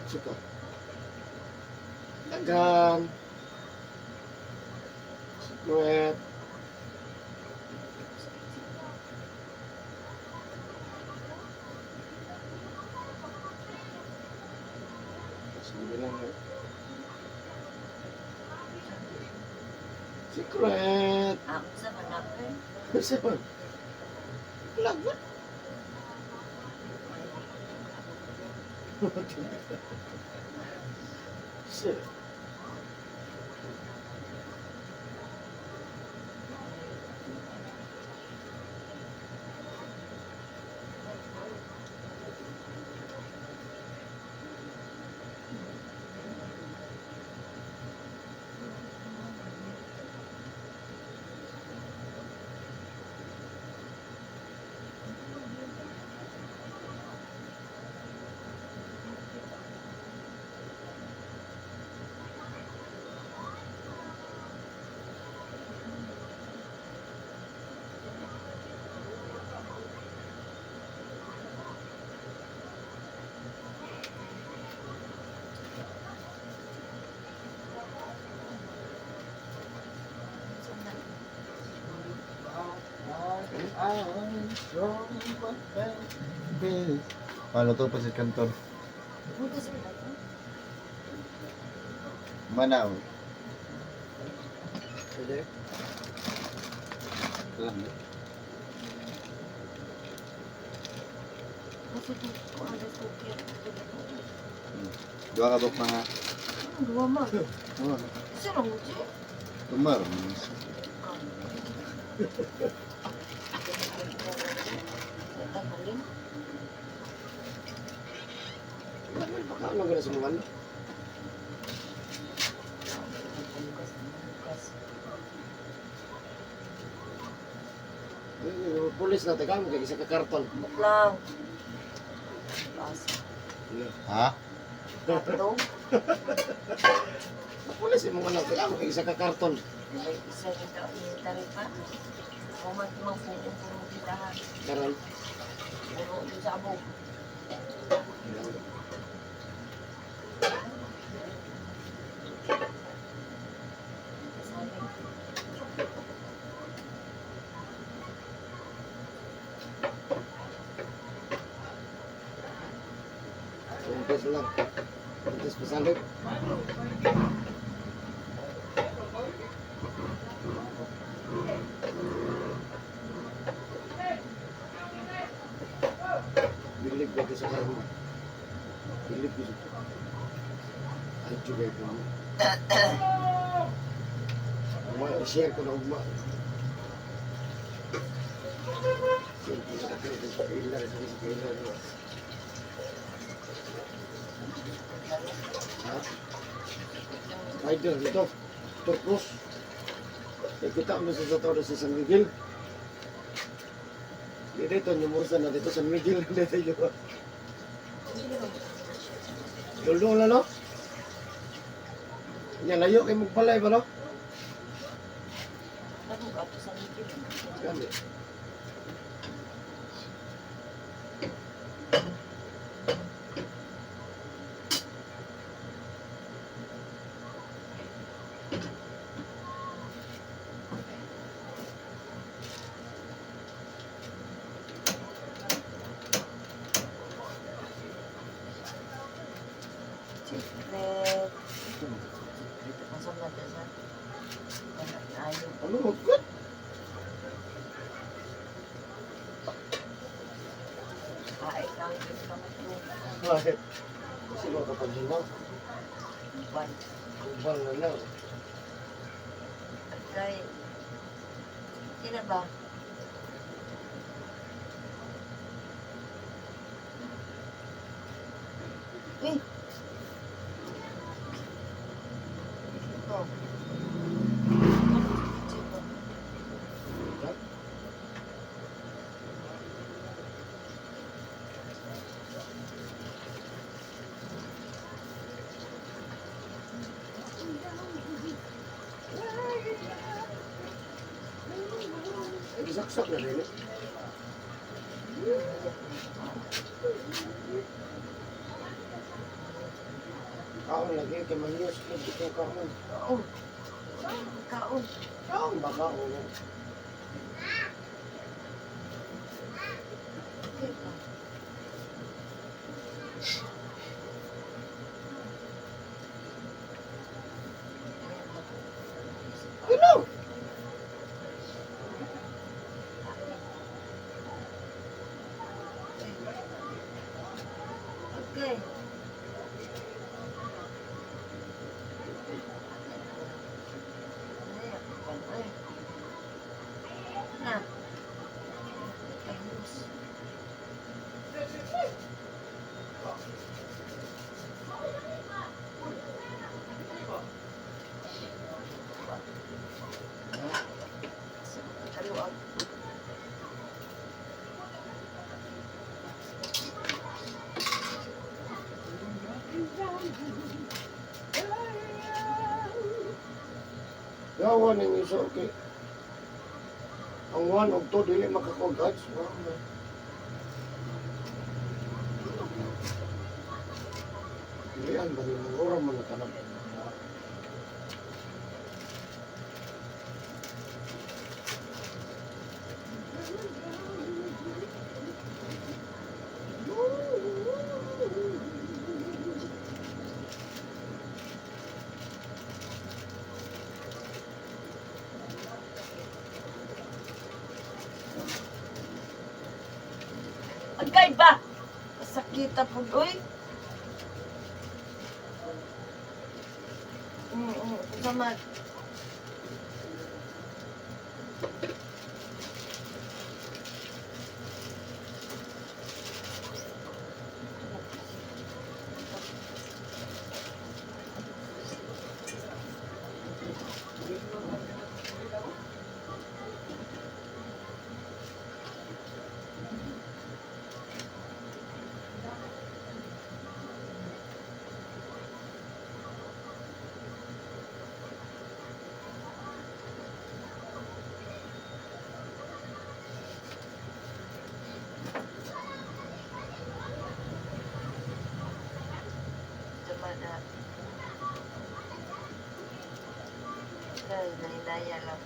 Suka. Daghan. Secret. Sige lang eh. Secret. Ah, unsa man na eh? Kasi man. Lagot. Shit. Unsa na? Paano to pa si Kantor? Butas mo na to. Manaw. Pwede? Lang. Kasi kung kuan rice cooker. Dua ka buk mga. Ano duwa man? Oh, Isa lang mo di. tumar. Tanggalin. Baka ano gana sa mga ano? Bukas, bukas. Eh, pulis na taga mo kay isa ka karton. Buklang. Bas. Ha? Tatlo. Pulis imong ano taga mo kay isa ka karton. May isa dito yung taripa. Human mang puno puno tindahan. Karon. Puno yung sabog. Sabi. Umpis lang. Umpis pasalit. Bilib ko sa karma. Bilib ko sa ay, juga ko. Ugma, share ko na ugma. Share ko sa kailan, sa kailan. Ha? Rider dito. Turcos. Eh, kita mo sa tao sa San Miguel. Di dito, nyumursa na dito San Miguel. Dito yun. Duldo na, no? Yan, layo kay magbalay ba, no? Ano ka to sa Miguel? Gani. Secret. Secret. Ang sama natin sa anak na ayaw. Ano, good? Ay, kang kamot mo. Bakit? Kasi mga kapag hinaw, Ban. ubal na lang. Kay, sino ba? Eh! Ito. Ano ito? Ha? Ay, gisaksak na rin eh. Kaon lagi kay manyos lagi ko kaon. Kaon. Kaon. Kaon ba kaon? Okay pa. Ano? Okay. Ay, na. Ayos. Sa kaluag. Yawa ning iso okay. Ang 1 og 2 dili makakuha. Wa man. Dilian ba ni ora man na tanan. Agkay ba? Sakita po, oy. Sama. Sama na. Ay, nahinaya lang.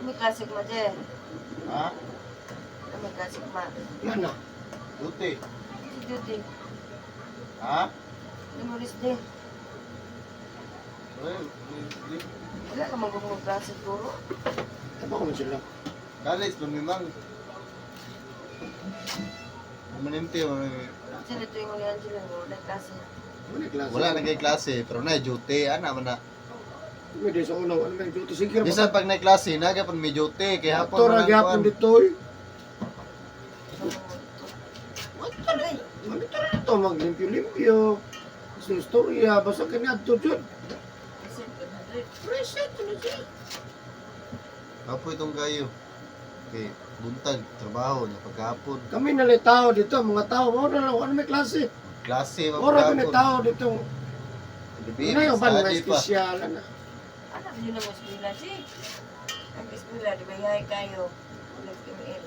May klasik ma, Jer. Ha? May klasik ma. Yan na. Duty. Si Judy. Ha? Limulis din. Well, di- Wala ka magugong klase guro. Tama ko man sila. College, lumimang. Permanente, man. Sila ito yung ulihan sila. Wala klase. Wala klase. Wala na kay klase, pero na duty, ana man na. May di sa una, wala may duty. Sige ra. Bisan pag na klase, naga pag may duty, kay hapon Tora man ang gyapon kuan. dito oy. Aray! Magito ra to maglimpyo-limpyo. Sa istorya basta kani adto jud. Reset 100. Reset na siya. Kapoy itong kayo. Okay, buntag, trabaho, na pagkahapon. Kami na lang tao dito, mga tao, mo na lang, ano may klase. Klase, Ora kami tao dito. Gabi, Ano yung ban mga study pa. espesyal ana. Alam niyo na mo eskwela si. Ang eskwela, di ba yahay kayo? Nag-ML.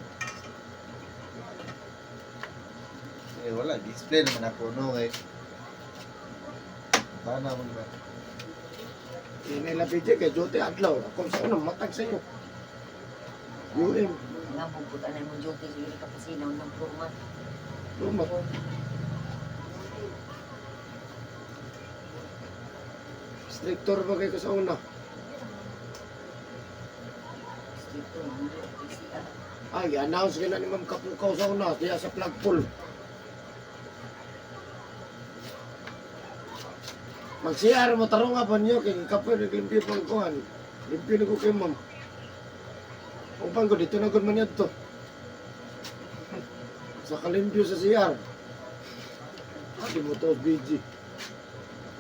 Eh, wala, display naman ako, no, eh. Sana man ba? Ini la PJ kay duty adlaw. Kung sa una matag sa iyo. UM. Nga bukod anay mo duty sa iri kapasinaw ng forma. Lumat. Strictor ba kay ka sa una? Stricto, hindi PCR. Ay, announce ka na ni Ma'am Kapukaw sa una, diya sa flagpole. Mag-CR mo tarong nga ba niyo kay kapoy naglimpyo pang kuan. Limpyo na ko kay ma'am. Upan ko dito na gud man to. Sa kalimpyo sa CR. Ah, di mo to BG.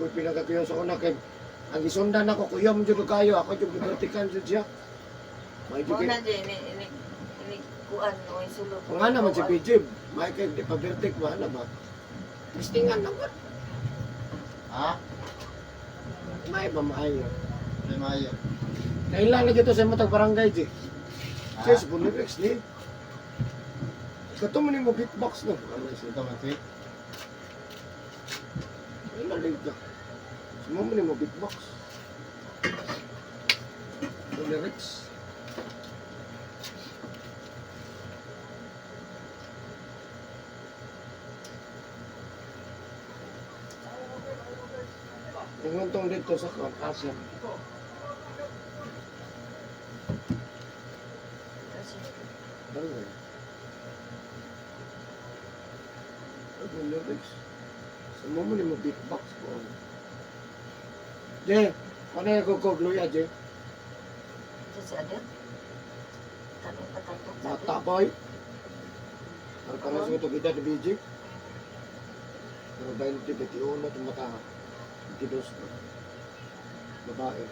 Ko'y pinakakuyaw sa una kay ang gisundan ako kuya mo jud kayo ako jud givertikan jud siya. May jud Mao kay na di ini ini ini kuan o sulod. kung nga naman si BG, may kay di pa vertik ba na ba? Testingan lang ba? Ha? May ba maayo? May maayo. Kailan lagi to sa matag barangay G. Ha? Cheers, Bolivex ni. Kato mo ni mo beatbox no. Ano siya? Ito man si. Kailan lagi ka? Sumo mo ni mo beatbox. Lyrics. Ingon tong dito sa Asya. Kasi Barangay. Ano lyrics? Sumo mo ni mo beatbox ko. Je, ano yung ko luya, Je? ito si Adel. Tanong patanong. Bata boy. Pero parang sa ito kita ni BG. Pero 20, 21, tumata. 22 na. Babae.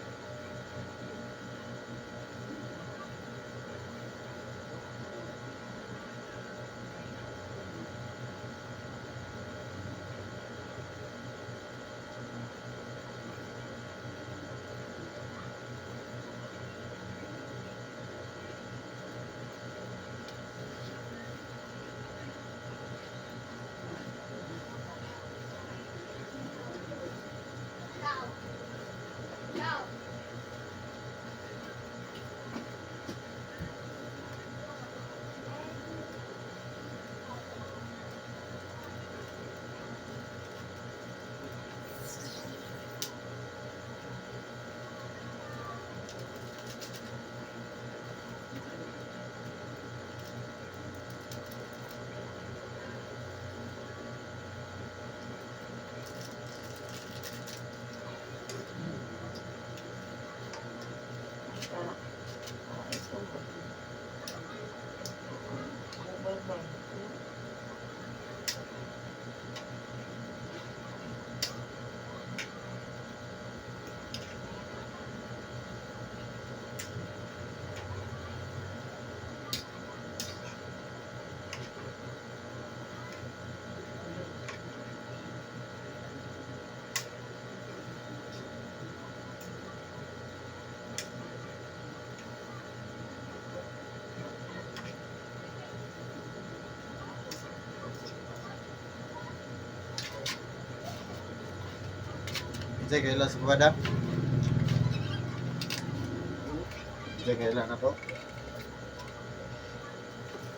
Para ah, ito. Mobile bank. Unsay kaila sa kubada? Unsay kaila na to?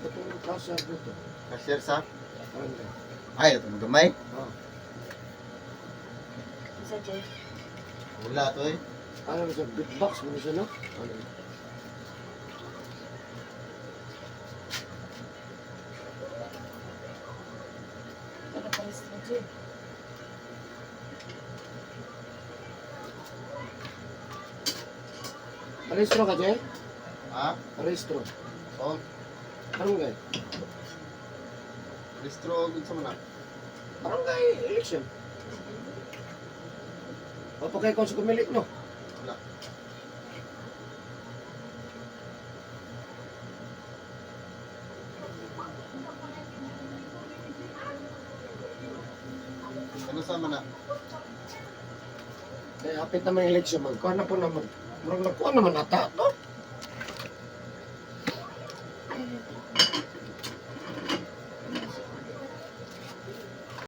Itong kasya dito. Cashier sa? Barangay. Ay, ito gamay. Ah. Isa Jay. Wala to eh. Ano siya? Beatbox mo siya, no? Ano? Para pares na Jay. Arestro ka, Je? Ha? Arestro. Oh, Barangay. restro unsa man na? Barangay election. O pa kay sa kumilik, no? Wala. Ano sa man na? Kaya hapit naman yung election, magkuha na po naman. Murag nagkuha naman ata, no?